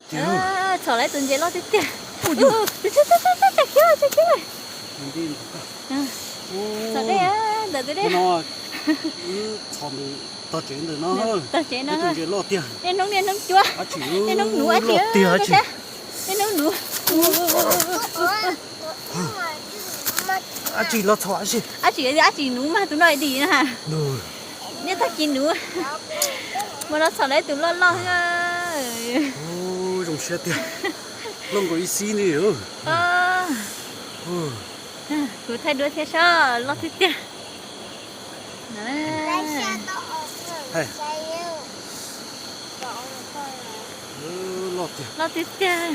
Txhom lawv tus ntses loj tiag tiag. Txhom dej ntawm tus dej. Txhom ntawm tog tsev ntawm no. Tog tsev no. Tus ntses loj tiag. Niaj hnub niaj hnub cuab. Niaj hnub nuv dab tsi tiag. Niaj hnub nuv. Dab tsi los txhom dab tsi. Dab tsi dab tsi nuv mas tus no dim na. Niaj tag kis nuv. Mas no txhom lawv tus loj loj. Zoo siab tiag. Loj nkaus ib xib ne. Kuv thaij duab thiab sab loj tiag tiag. Loj tiag tiag.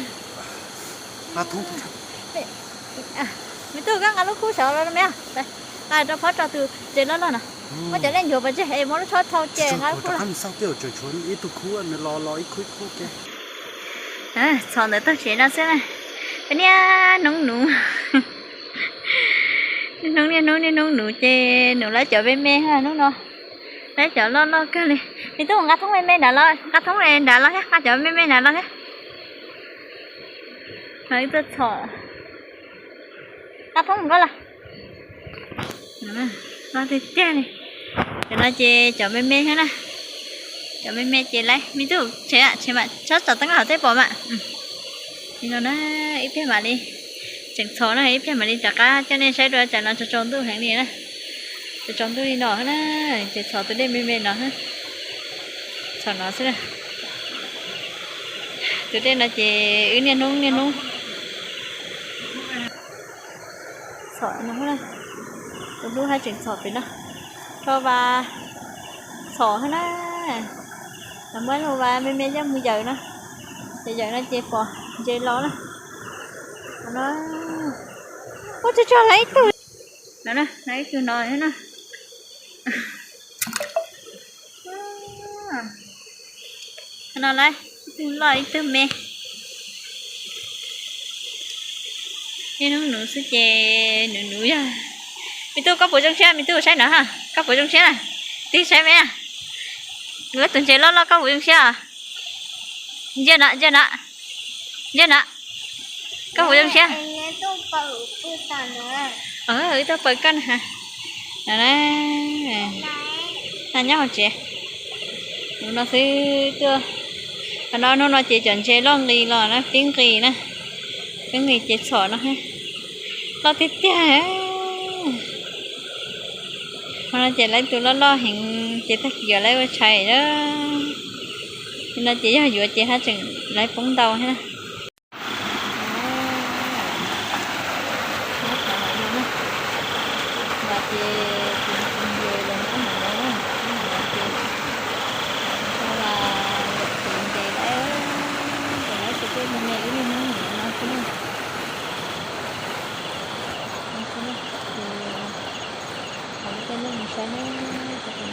Me tub, koj nqa lub khub saud los me, nqa rau phob tso tus ntses loj loj no. Muab cov lej nchuav pov tseg es muab lub tshob thau ces nqa lub khub los. Ib tug khub los los ib khub ib khub. Txhom ntawm tog tsev no xwb na. Peb niaj hnub nuv. Niaj hnub niaj hnub niaj hnub nuv ces nuv lawv cov me me hnub no. Lawv cov loj loj kawg li. Me tub, nqa thoob me me nrad los, nqa thoob nrad los thiab, nqa cov me me nrad los thiab. Ib tug txhom. Nqa thoob mus koj los. Loj tiag tiag li. Cov no ces cov me me thiab na. Cov me me ces lawv me tub, tsev tsev mas tsob tsom teeb hauv thiab pom mas. Li no na, ib pliag mam li tseem txhom na, ib pliag mam li rov qab coj nej saib dua. Tsam no tsaus tsaus ntuj heev li na. Tsaus tsaus ntuj li no na, ces txhom tus dej me me no. Txhom no xwb na. Tus dej no ces wb niaj hnub niaj hnub txhom no. Tus hlub haj tseem txhom pem no. Rho vas txhom thiab na. Muab ib lub vas me me coj mus yawm no. Ces yawm no ces pom ntses los na. Ua tsuag tsuag lawv ib tug. No na, lawv ib tug no thiab na. No lawv ib tug loj ib tug me. Niaj hnub nuv xwb ces nuv nuv yog. Me tub, koj puas zoo siab? Me tub saib no ha, koj puas zoo siab na? Tig saib me na. Lawv tus ntses loj loj koj puas zoo siab? Ntsia no, ntsia no, ntsia no. Koj puas zoo siab? Wb tuaj pawg koj na. Nyob hauv tsev. Hnub no xwb tuaj. Qhov no hnub no ces cov ntses loj nqis los na, pib nqis na. Pib nqis ces txhom no. Loj tiag tiag. Qhov no ces lawv tus loj loj heev ces tag kis yuav lawv ua tshais na. Li no ces yog yuav ces haj tseem lawv poob ntau thiab na. Coj nej mus saib na, cov phooj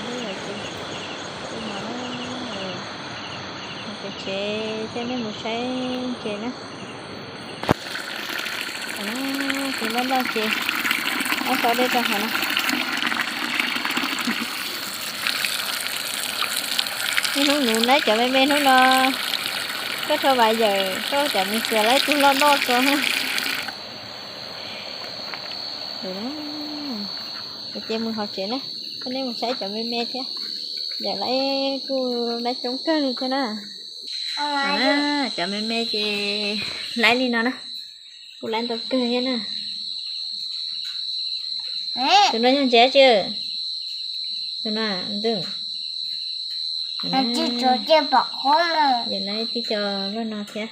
ywg, coj nej mus saib ntses na. Tus loj loj ces ob tso dej rau hauv no. Niaj hnub nuv lawv cov me me hnub no, koj rho vas yawm, koj cov mus txiav lawv tus loj loj ko. Ces mus hauv tsev na, coj nej mus saib cov me me thiab. Yawm lawv kuj lawv coob kawg li thiab na. Cov me me ces lawv li no na, kuj lawv ntau kawg thiab na. Tus no yog ntses tsi? Tus no ntws. Yawm lawv tib co loj no thiab.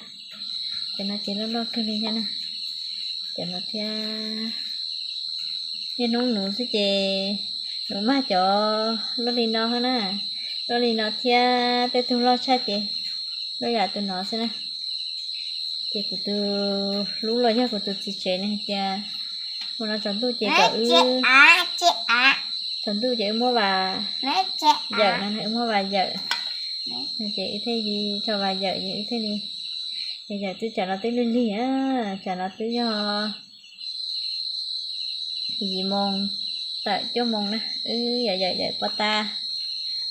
Cov no ces loj loj kawg li thiab na. Cov no thiab. Niaj hnub nuv xwb ces nuv mag cov loj li no thiab na. Loj li no thiab tej tug loj tshaj ces loj yam tus no xwb na. Ces kuv tus hlub los yog kuv tus txiv tsev ne hais tias mus no tsaus ntuj ces kom wb, tsaus ntuj ces wb muab vas yawm no, wb muab vas yawm. Ces wb thiaj li tso vas yawm ces wb thiaj li yawm twb tsam no twb lig lig, tsam no twb yog yim moos tawm cuaj moos na, wb yawm yawm yawm pov tas.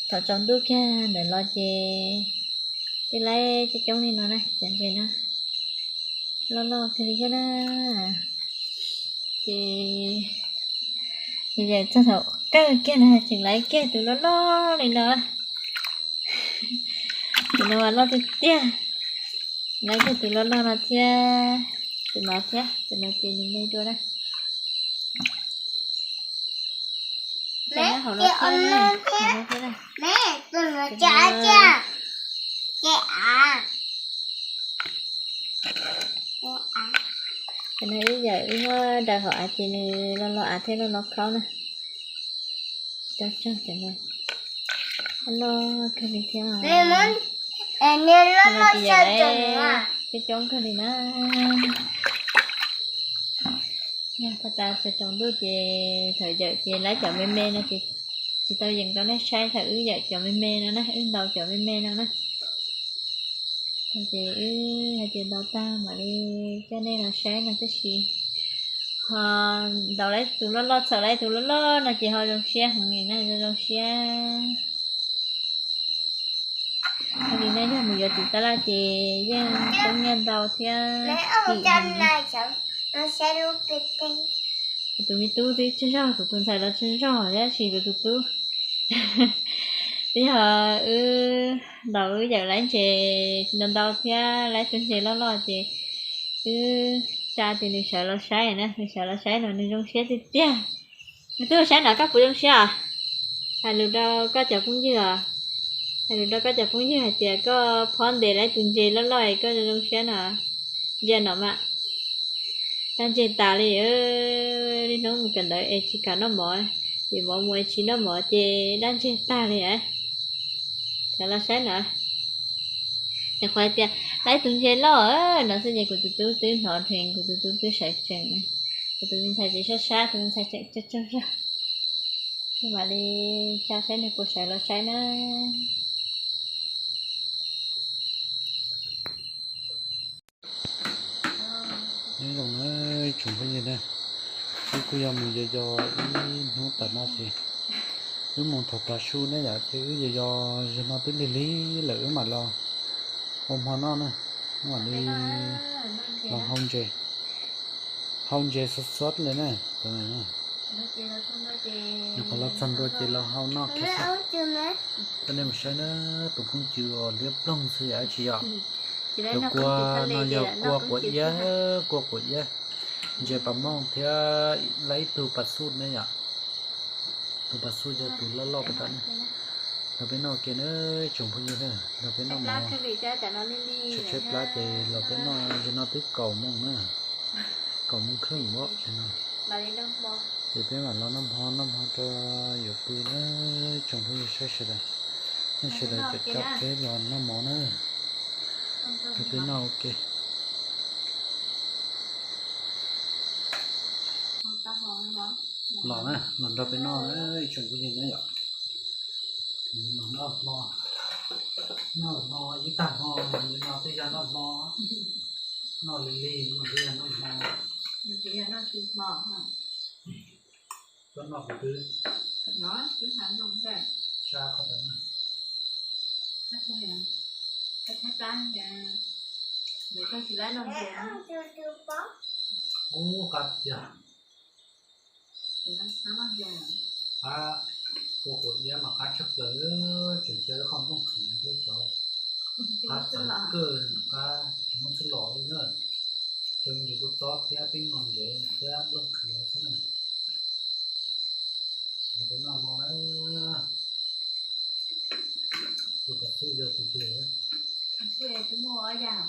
Thaum tsaus ntuj kiag ntawm los ces Twb laib coob coob li no na, cov ntses no loj loj kawg li thiab na. Ces yawm txog thaum kawg kiag no tseem laib kiag tus loj loj li no. Tus no mas loj tiag tiag. Laib kiag tus loj loj no thiab, tus no thiab, tus no ces nws me dua na. Ces nyob hauv no thiab na, hauv no thiab na. Ces no wb yawm wb muab daws hauv av ces nws los los av thiab los los khaub na. Tsis tau tsawg cov no. Loj kawg li thiab. Coob coob kawg li na. Yog tas tsaus ntuj ces thaum yawm ces laib cov me me no ces tsis tau yeem rau nej saib thaum wb yawm cov me me no na, wb ntaus cov me me no na. Ces wb hais tias ntaus tag mam li coj nej los saib no tab sis ho ntaus laib tus loj loj txhawm laib tus loj loj no ces ho zoo siab heev na, zoo zoo siab. Yog li no yog mus yuav tim tab laj ces yeej poob nyiaj ntau thiab kim heev. Kuv tus me tub twb tsaug zog, kuv tus ntxhais los tsaug zog thiab sis kuv tus tub. Twb yog wb ntaus wb yawm laib ntses ntau ntau thiab laib tus ntses loj loj ces wb tsa ces nws sawv los saib na, nws sawv los saib no nws zoo siab tiag tiag. Nws twb los saib no koj puas zoo siab os? Hais lus rau koj cov phooj ywg os. Hais lus rau koj cov phooj ywg hais tias koj phob ntes laib tus ntses loj loj es koj zoo zoo siab no. Ntsia no mas, dab ntseg tas li. Niaj hnub mus kawm ntawv es tsis kam noj mov, yim mov mus es tsis noj mov ces dab ntseg tag li. Sawv los saib no. Nyuam qhuav hais tias laib tus ntses loj no xwb ces kuv tus tub twb hnov dheev, kuv tus tub twb sawv tsees. Kuv tus me ntxhais ces sab sab, tus me ntxhais tseem tsaug tsaug zog. Wb mam li tsa saib nws puas sawv los saib na. Nyob zoo na tsoom phooj ywg na, wb kuj yog mus yos yos ib hnub tas no ces wb mus thaum tav su ne yom, ces wb yos yos zaum no twb lig lig lawm wb mam los ua hmo noj na, wb mam li los hau ntses, hau ntses xov xov li na. Nyuam qhuav los txog ntua ces los hau noj kiag xwb. Coj nej mus saib na, tus phooj ywg uas liab ploog xwb yom, dab tsi yom. Cov kua no yog kua quav iab, kua quav iab. Ntses pas mooj thiab laib ib tug pas xuj ne yom. Tus pas xuj yog tus loj loj pas tag ne. Nrog peb noj ua ke na tsoom phooj ywg na, nrog peb noj mov. Tshaib tshaib plab ces los peb noj, zaum no twb kaum moos na, kaum moos kheej os. Ces peb mam los noj hmo, noj hmo rau yuav pw na tsoom phooj ywg sawv daws. Nej sawv daws caum caum peb los noj mov na, nrog peb noj ua ke. Los na, los nrog peb noj na tsoom phooj ywg na yom. Los noj hmo, noj hmo ib tag hmo, no twb yog noj hmo, noj lig lig no twb yog noj hmo. Koj noj kuv twb, sab qhov tau na. Ub, qab tiag. Qab, kua quav iab mas qab tshaj plaws, tseem cia ib qho nplooj qhiav thiab cov qab txawv kawg, qab tsis muaj txuj lom li na. Cov ntses kua txob thiab peb no ntses thiab nplooj qhiav xwb na. Los peb noj hmo na. Tus pas xuj yog tus twg? Pas xuj twb muaj ob yam,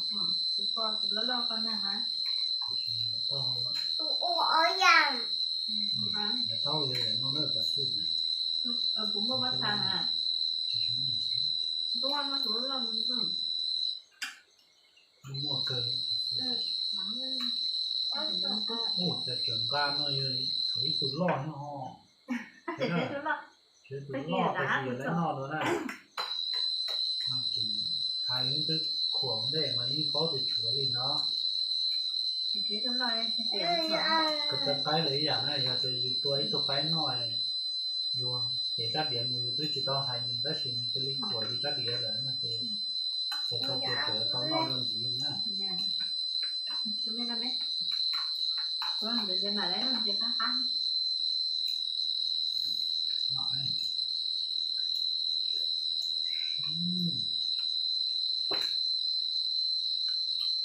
tus ko tus loj loj ko na. Tus ua ob yam. Yav tau yog yam no na pas xuj na. Kuv muaj pab xav na. Kuv muaj tus loj loj. Muaj kawg. Ua cas tseem nqa no yog thaum ib tug loj no ho. Tseem tus loj tas yog lawv noj dua na. Hais twb khuam ntej mas yeej paub tias tshuav li no. Koj tau qaib lawm ib yam na, yog tias yus tua ib tug qaib noj, yus cev rab diav mus yus twb tsis tau hais nws tab sis nws cia li khuam yus rab diav lawm no ces Ces tau tias tseem tau noj zoo ntxiv na. Tus me no me, tus ntawd ces mam li noj ntxiv qab qab.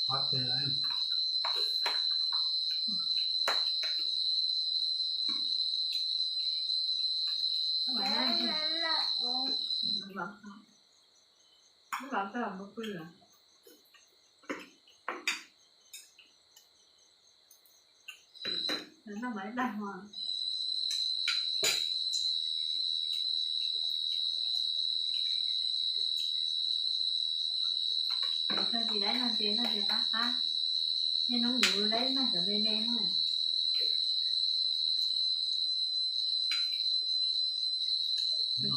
Qab tiag. Lub los txog mus pw lawm. Noj mas ib dag hmo. Tsis dab noj ntxiv, noj ntxiv qab qab. Niaj hnub yus dab noj cov me me na. Tus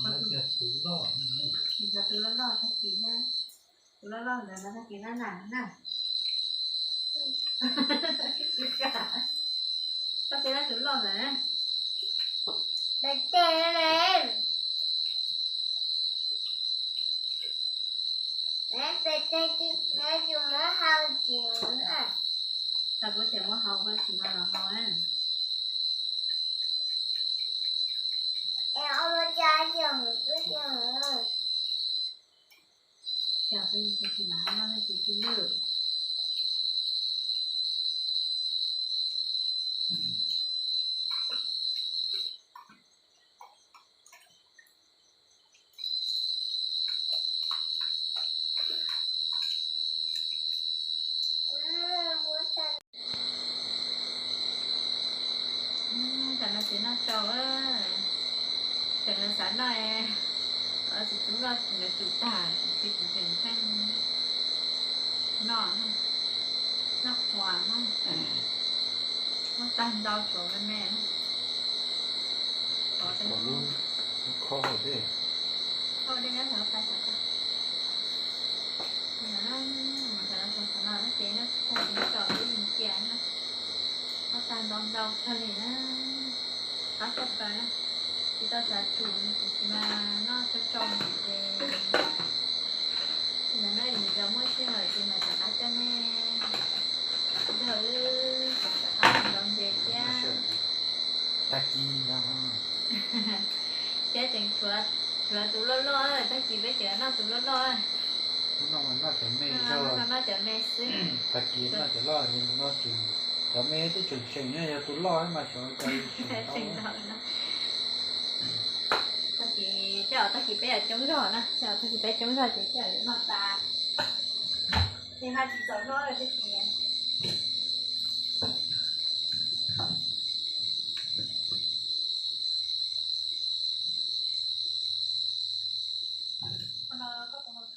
loj loj tag kis na, tus loj loj ntawd tag kis na na na. Koj twb tus loj ntawd na. Peb tej ne, peb tej no yus muab hau tsis na. Tau kuv tias muab hau koj tsis no los hau na. Es ua cas yus twb yus. Cas peb tsis mam noj nej tus twj lwj. Tam no tsis noj tsau, tseem xav noj, txiv tub noj nkawd tsum tag, kuv txiv kuv tseem pheej noj, noj qhuas, noj tag ntau tshuav me me. Lub khob hauv dej, khob hauv dej nyob tod, tag tod. Ces no tag tod lub cia na, khob tag ntau ntau kawg li na. Qab tshaj plaws na, tsis tau xav tsum, kuv tsis mas noj tsau tsau ces ntawm no yus cov muaj sij hawm ces mam rov qab coj nej nrog wb rov qab mus ntaus ntses thiab. Tag kis no, thiab tseem tshuav tus loj loj, tag kis peb tseem noj tus loj loj. Hnub no mas noj cov me, hnub no noj cov me xwb. Tag kis noj cov loj, noj tsis, cov me twb tseem seem, yog tus loj mas xyov cas seem ntau. Tag kis tej zaum tag kis peb yuav coob zog na, tej zaum tag kis peb coob zog ces tej zaum yuav noj tas, ces haj tsis txaus noj lawm tag kis. Qhov no koj puas